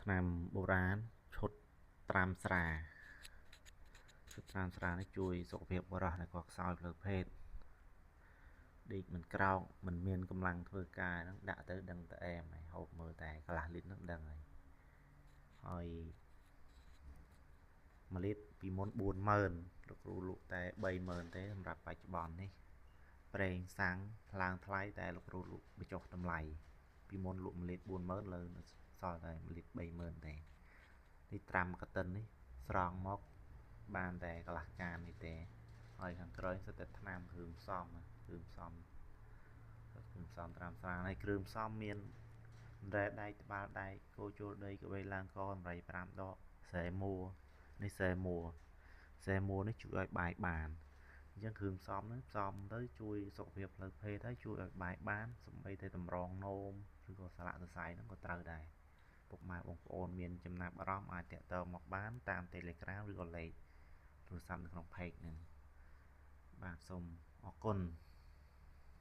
ថ្នាំបុរាណឈុតត្រាំស្រា ឈុតត្រាំស្រានេះជួយសុខភាពបុរសដែលគាត់ខ្សោយផ្លូវភេទ ដេកមិនក្រោក មិនមានកម្លាំងធ្វើការហ្នឹង ដាក់ទៅដឹងតែអែមហើយ ហូបមើលតែកន្លះលីត្រហ្នឹងដឹងហើយ។ ហើយ 1 លីត្រពីមុន 40000 លោកគ្រូលក់តែ 30000 ទេ សម្រាប់បច្ចុប្បន្ននេះប្រេងសាំងឡើងថ្លៃ តែលោកគ្រូលក់បញ្ចុះតម្លៃ ពីមុនលក់ 1 លីត្រ 40000 លើសល់តែ 1 លីត្រ 30000 ទេ។ នេះត្រាំកតិននេះស្រង់មកបានតែកន្លះកាននេះទេ ហើយខាងក្រោយសុទ្ធតែថ្នាំគ្រឿងផ្សំ គ្រឿងផ្សំ គ្រឿងផ្សំត្រាំស្រា ហើយគ្រឿងផ្សំមានរ៉ែដែក ត្បាល់ដែក គោចូលដី កបីឡើងក អំរី 5 ដក ស្រែមួនេះ ស្រែមួ ស្រែមួនេះជួយឲ្យបាយបាន។ អញ្ចឹងគ្រឿងផ្សំហ្នឹងផ្សំទៅជួយសុខភាពផ្លូវភេទ ហើយជួយឲ្យបាយបាន សំបីតែតម្រងនោម ឬក៏សាឡាក់សរសៃហ្នឹងក៏ត្រូវដែរ។ ពុកម៉ែបងប្អូនមានចំណាប់អារម្មណ៍អាចតាក់ទងមកបានតាម Telegram ឬក៏លេខទូរស័ព្ទនៅក្នុង page ហ្នឹង។ បាទ សូមអរគុណ។